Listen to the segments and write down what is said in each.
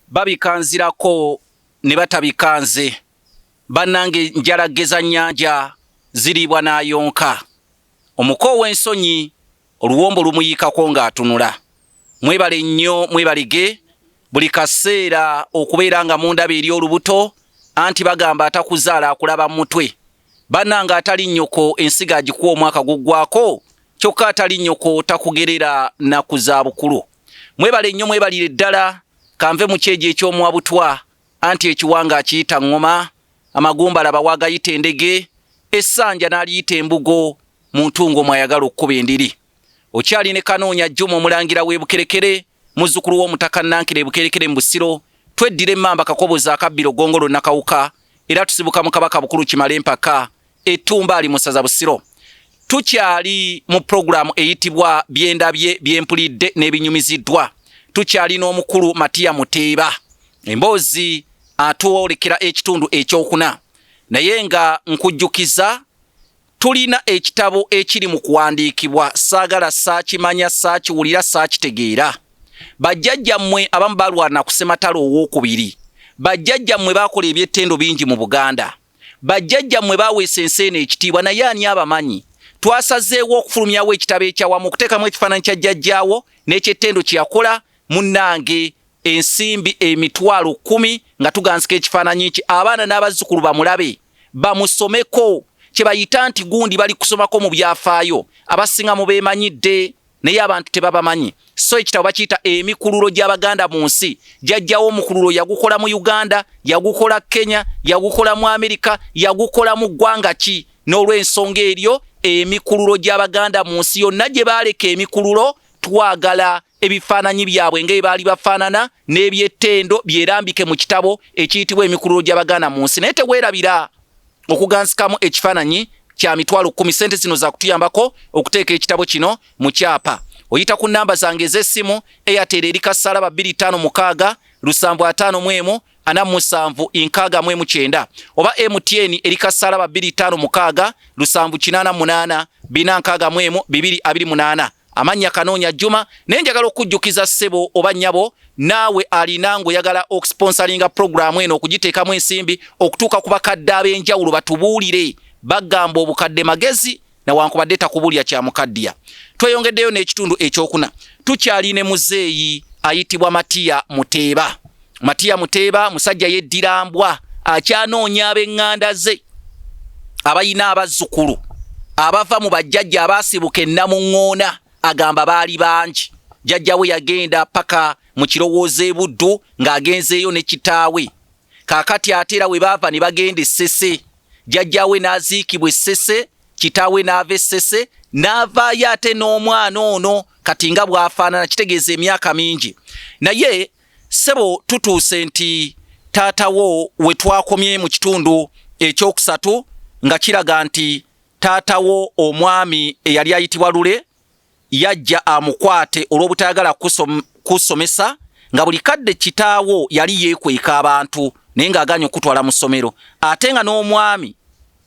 Babikanzirako ne batabika nze. Bannange njala geza nnyanja ziriibwa n'ayonka. Omuko ow'ensonyi oluwombo lumuyiikako ng'atunula. Mwebale nnyo mwebalege buli kaseera okubeera nga mundaba eri olubuto anti bagamba atakuzaala akulaba mu mutwe. Bannange atali nnyoko ensigo agikuwa omwaka guggwako kyokka atali nnyoko takugerera nnaku za bukulu. Mwebale nnyo mwebalire ddala kanve mu kyejo eky'omuwa butwa anti ekiwanga akiyita ŋŋoma, amagumba laba w'agayita endege, essanja n'aliyita embugo mu ntungo mw'ayagala okukuba endiri. Okyali ne Kanoonya Juma Omulangira w'e Bukerekere, muzzukulu w'Omutaka Nankere e Bukerekere mu Busiro, tweddira emmamba Kakoboza akabbiro Ggongolo Nakawuka era tusibuka mu Kabaka Bukulu Kimala Empaka Ettumbaali mu ssaza Busiro. Tukyali mu pulogulaamu eyitibwa Byendabye Byempulidde n'Ebinyumiziddwa. Tukyali n'omukulu Matiya Muteeba. Emboozi atwolekera ekitundu ekyokuna naye nga nkujjukiza tulina ekitabo ekiri mu kuwandiikibwa saagala saakimanya saakiwulira saakitegeera. Bajjajjammwe abamu balwana ku Ssematalo ow'okubiri. Bajjajjammwe baakola ebyettendo bingi mu Buganda. Bajjajjammwe baaweesa ensi eno ekitiibwa naye ani abamanyi? Twasazeewo okufulumyawo ekitabo ekyawamu okuteekamu ekifaananyi kya jjajjaawo n'ekyettendo kye yakola munnange ensimbi 100,000 nga tuganzika ekifaananyi kye abaana n'abazzukulu bamulabe bamusomeko kye bayita nti gundi bali kusomako mu byafaayo abasinga mubeemanyidde naye abantu tebabamanyi so ekitabo bakiyita emikululo gy'abaganda mu nsi jajjawo omukululo yagukola mu uganda yagukola kenya yagukola mu amerika yagukola mu ggwanga ki n'olw'ensonga eryo emikululo gy'abaganda mu nsi yonna gye baaleka emikululo twagala ebifaananyi byabwe nga ebaali bafaanana n'ebyettendo byerambike mu kitabo ekiyitibwa emikululo gy'abaganda mu nsi naye teweerabira okugansikamu ekifaananyi kya 100,000. Sente zino zakutuyambako okuteeka ekitabo kino mu kyapa. Oyita ku namba zange ez'essimu Airtel eri kasalaba 256 751 4769 oba MTN eri kasalaba 256 788 461 228. Amannya Kanoonya Juma. Naye njagala okujjukiza ssebo oba nnyabo naawe alina ng'oyagala okusponsalinga pulogulaamu eno okugiteekamu ensimbi okutuuka ku bakadde ab'enjawulo batubuulire. Bagamba obukadde magezi nawankubadde takubuulira kya mukaddiya. Tweyongeddeyo n'ekitundu ekyokuna. Tukyali ne muzeeyi ayitibwa Matiya Muteeba. Matiya Muteeba musajja yeddira mbwa, akyanoonya ab'eŋŋanda ze abalina abazzukulu abava mu bajjajja abaasibuka e Namuŋŋoona. Agamba baali bangi. Jjajja we yagenda paka mu kirowoozo e Buddu ng'agenzeeyo ne kitaawe. Kaakati ate era we baava ne bagenda e Ssese. Jjajja we n'aziikibwa e Ssese, kitaawe n'ava e Ssese n'avaayo ate n'omwana ono kati nga bw'afaanana kitegeeza emyaka mingi. Naye ssebo tutuuse nti taata wo we twakomye mu kitundu ekyokusatu nga kiraga nti taata wo omwami eyali ayitibwa Lule yajja amukwate olw'obutayagala kusomesa nga buli kadde kitaawo yali yeekweka abantu naye ng'agaanye okutwala mu ssomero ate nga n'omwami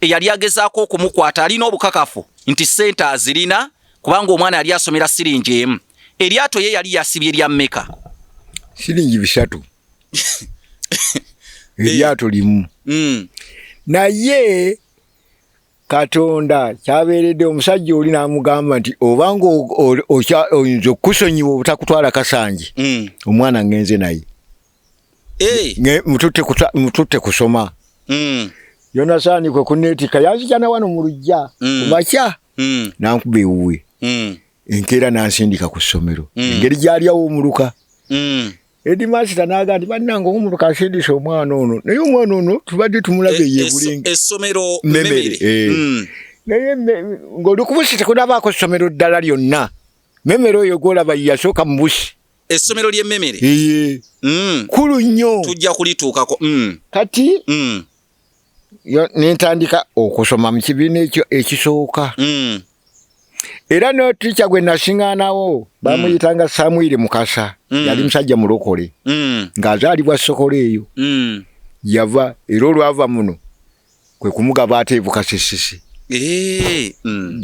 eyali agezaako okumukwata alina obukakafu nti ssente azirina kubanga omwana yali asomera siringi emu. Eryato ye yali yasibye lya mmeka? Siringi 300. Eryato limu. Naye Katonda kyabeeredde omusajja oli n'amugamba nti obanga oyinza okukusonyiwa obutakutwala Kasanje, omwana ngenze naye. Mututte kusoma. Yonasaani kwe kuneetikka yanzija na wano mu luggya ku makya n'ankuba ewuwe enkeera n'ansindika ku ssomero engeri gyali awo omuluka. Headmaster n'agamba nti bannange omuluka asindise omwana ono naye omwana ono tubadde tumulaba eyo Bulinga. Essomero Mmemere. Naye ng'oli ku Busi tekunabaako ssomero ddala lyonna. Mmemere oyo gw'olaba ye yasooka mu Busi. Essomero ly'Emmemere? Ee. Kkulu nnyo. Tujja kulituukako. Kati ne ntandika okusoma mu kibiina ekyo ekisooka. Era ne tiica gwe nasiŋŋaanawo bamuyitanga Samwiri Mukasa, yali musajja mulokole ng'azaalibwa Sokolo eyo. Yava era olwava muno kwe kumugaba ate e Bukasisisi.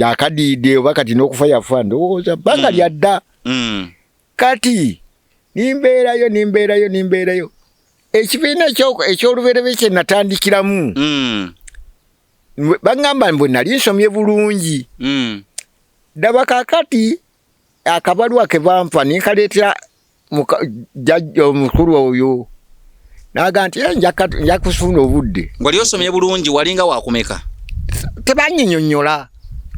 Akadiidde oba kati n'okufa yafa ndowooza bbanga lya dda. Kati nimbeerayo nimbeerayo nimbeerayo. Ekibiina eky'olubereberye kye natandikiramu, baŋŋamba mbu nali nsomye bulungi. Ddaba kaakati akabaluwa ke bampa ne nkaleetera jjajja omukulu oyo, n'agamba nti, eh, nja kufuna obudde. Wali osomye bulungi, walinga wakumeka? Tebanyinyonnyola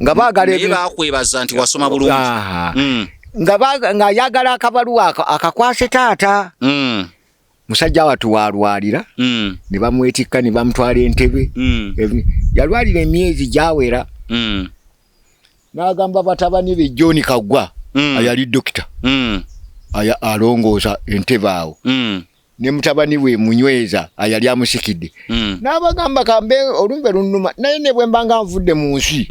nga baagala Naye baakwebaza nti wasoma bulungi. Nga ng'ayagala akabaluwa akakwase taata. Musajja wattu waalwalira, ne bamwetikka ne bamutwala Entebe. Yalwalira emyezi gyawera. N'agamba batabani be, John Kaggwa, ayali dokita, alongoosa Entebe awo, ne mutabani we Munyweza ayali amusikidde, n'abagamba, kambe olumbe lunnuma, naye ne bwe mba nga nvudde mu nsi,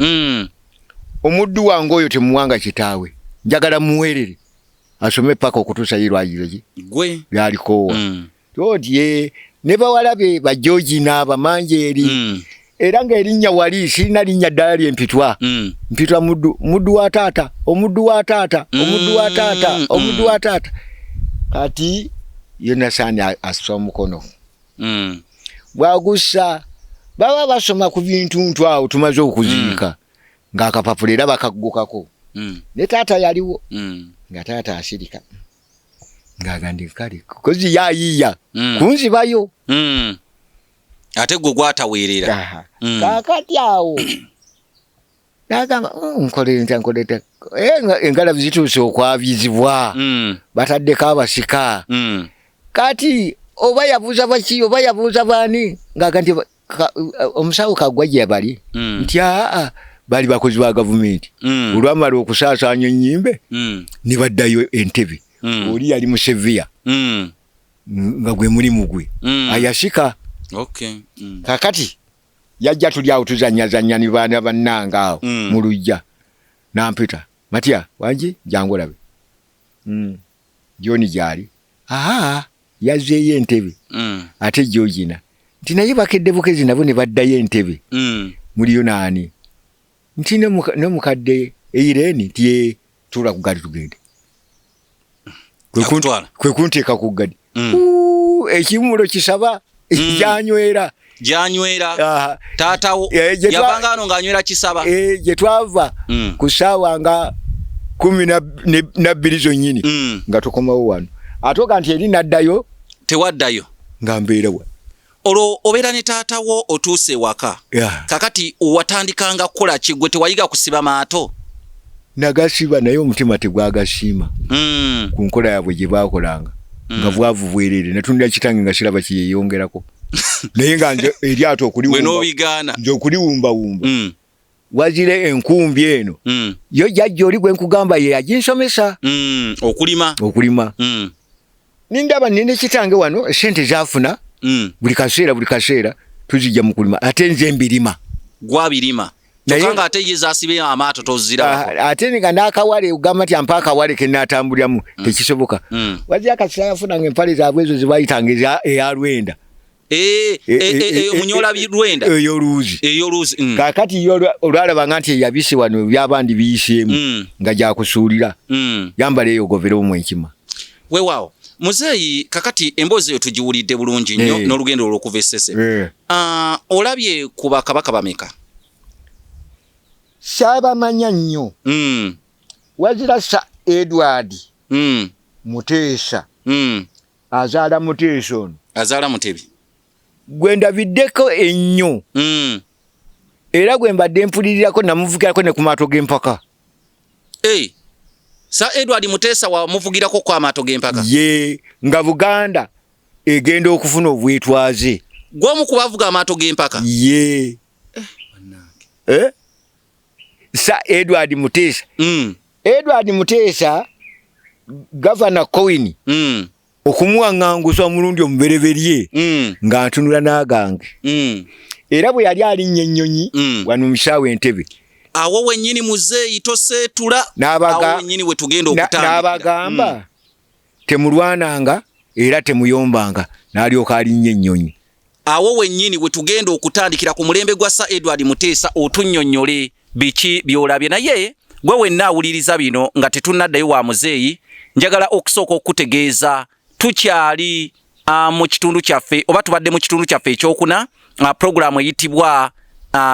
omuddu wange oyo temuwanga kitaawe, njagala muweerere asome paka okutuusa ye lwagireki Gwe lyalikoowa. Oti ne bawala be ba Georgina, bamanjeeri, era ng'erinnya wali sirina linnya ddala lyempitwa. Mpitwa muddu, muddu wa taata, omuddu wa taata, omuddu wa taata, omuddu wa taata. Kati Yonasaani assa omukono. Bwagussa, baba basoma ku bintu ntu awo tumaze okuziika, ng'akapapula era bakaggukako. Ne taata yaliwo, nga taata asirika, ng'agandi kale kozi yayiiya kunzibayo. Ate gwe gwataweerera. Aha. Kaakati awo nagamba, nkole ntya, nkole ntya? Eh, engalabi zituuse okwabizibwa, bataddeko abasika. Kati oba yabuuza baki, oba yabuuza baani, ng'aga nti omusawo Kaggwa gye bali, nti aa, bali bakozi ba gavumenti. Olwamala okusaasaanya ennyimbe, ne baddayo Entebe. Oli yali mu surveyor, nga gwe mulimu gwe, ayasika. Kakati yajja, tuli awo tuzanyazanya ni baana bannange awo mu luggya, nampita, "Matya wangi, jangu olabe." John gyali, aa, yazzeeyo Entebe. Ate Georgina nti naye bakedde bukezi nabo ne baddayo Entebe. Muliyo naani? Nti nomukadde Eireni. Nti ye, tuula ku gaali tugende. Akutwala. Kwe kunteeka ku gadi. Ekiwumulo kisaba gyanywera. Gyanywera. Aha. Taatawo Eh, yavanga wano ng'anywera kisaba. Eh, gye twava ku ssaawa nga 12 zonnyini, nga tukomawo wano, ate oga nti eri naddayo. Tewaddayo. Nga mbeera wa. Olwo obeera ne taatawo, otuuse ewaka. Kakati watandikanga kukola ki? Gwe tewayiga kusiba maato? Nagasiba, naye omutima tegwagasiima ku nkola yaabwe gye baakolanga, nga bwavu bwerere. Natundira kitange nga siraba kyeyeyongerako, naye nga nze eryato Gwe okuliwumba, n'obigaana. Nze okuliwumbawumba, wazira enkumbi eno, yo jjajja oli gwe nkugamba ye yaginsomesa. Okulima. Okulima. Nindaba nina kitange wano sente zafuna, buli kaseera, buli kaseera tuzijja mu kulima, ate nze mbirima. Gwabirima. Kyokka nga ate ye zasibe amaato tozirabako. Ah, ate nga n'akawale ogamba nti ampa akawale ke naatambuliramu, tekisoboka. Wazira akaseera yafunanga empale zaabwe ezo zebayitanga eya lwenda. Eh, eh, eh, eh, munyola lwenda. Ey'oluuzi. Ey'oluuzi. Kaakati ye olwalabanga nti eyabise wano byabandi biyiseemu, nga gyakusuulira, yambala eyo ogoberewo mu enkima. Weewaawo muzeeyi, kakati emboozi eyo tugiwulidde bulungi nnyo, n'olugendo olw'okuva Essese. Ah, olabye ku bakabaka bameka? Saabamanya nnyo. Wazira Sir Edward Muteesa, azaala Muteesa ono. Azaala Mutebi. Gwe ndabiddeko ennyo, era gwe mbadde mpulirirako, namuvugirako ne ku maato g'empaka. Hey, Sir Edward Muteesa wamuvugirako ku amaato g'empaka? Ye, nga Buganda egenda okufuna obwetwaze. Gw'omu ku bavuga amaato g'empaka? Ye. Eh? Sir Edward Muteesa. Edward Muteesa, Gavana Cowen okumuwaŋŋangusa omulundi omubereberye, nga ntunula n'agange, era bwe yali alinnya ennyonyi wano mu kisaawe Entebe. Awo wennyini muzeeyi, toseetula, awo wennyini we tugenda okutandikira. N'abagamba, temulwananga era temuyombanga, n'alyoka alinnya ennyonyi. Awo wennyini we tugenda okutandikira ku mulembe gwa Sir Edward Muteesa, otunnyonnyole biki by'olabye. Naye gwe wenna awuliriza bino, nga tetunnaddayo wa muzeeyi, njagala okusooka okutegeeza tukyali Mu kitundu kyaffe oba tubadde mu kitundu kyaffe ekyokuna, puroguramu eyitibwa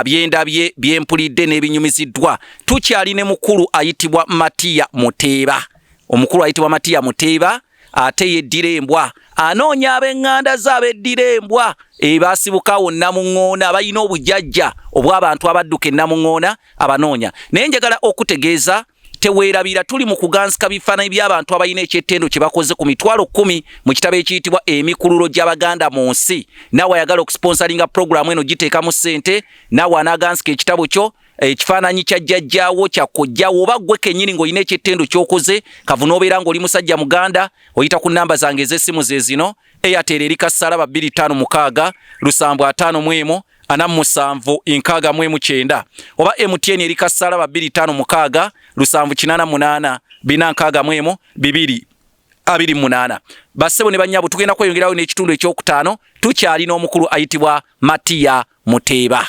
Byendabye Byempulidde n'Ebinyumiziddwa. Tukyali ne mukulu ayitibwa Matiya Muteeba. Omukulu ayitibwa Matiya Muteeba ate yeddira embwa, anoonya ab'eŋŋanda ze abeddira embwa ebasibukawo Namuŋŋoona, balina obujajja obw'abantu abadduka eNamuŋŋoona, abanoonya. Naye njagala okutegeeza, teweerabira, tuli mu kuganzika bifaananyi by'abantu abalina ekyettendo kye bakoze ku 100,000 mu kitabo ekiyitibwa Emikululo gy'Abaganda mu Nsi. Naawe ayagala okusponsaringa puroguramu eno, giteekamu ssente, naawe anaaganzika ekitabo kyo, ekifaananyi kya jjajjaawo, kya kojjaawo, oba ggwe kennyini ng'olina ekyettendo ky'okoze kavu n'obeera ng'oli musajja Muganda, oyita ku namba zange ez'essimu ze zino: Airtel eri kasalaba 256 751 4769, oba MTN eri kasalaba 256 788 461 228. Bassebo ne bannyabo, tugenda kweyongerayo n'ekitundu ekyokutaano. Tukyalina omukulu ayitibwa Matiya Muteeba.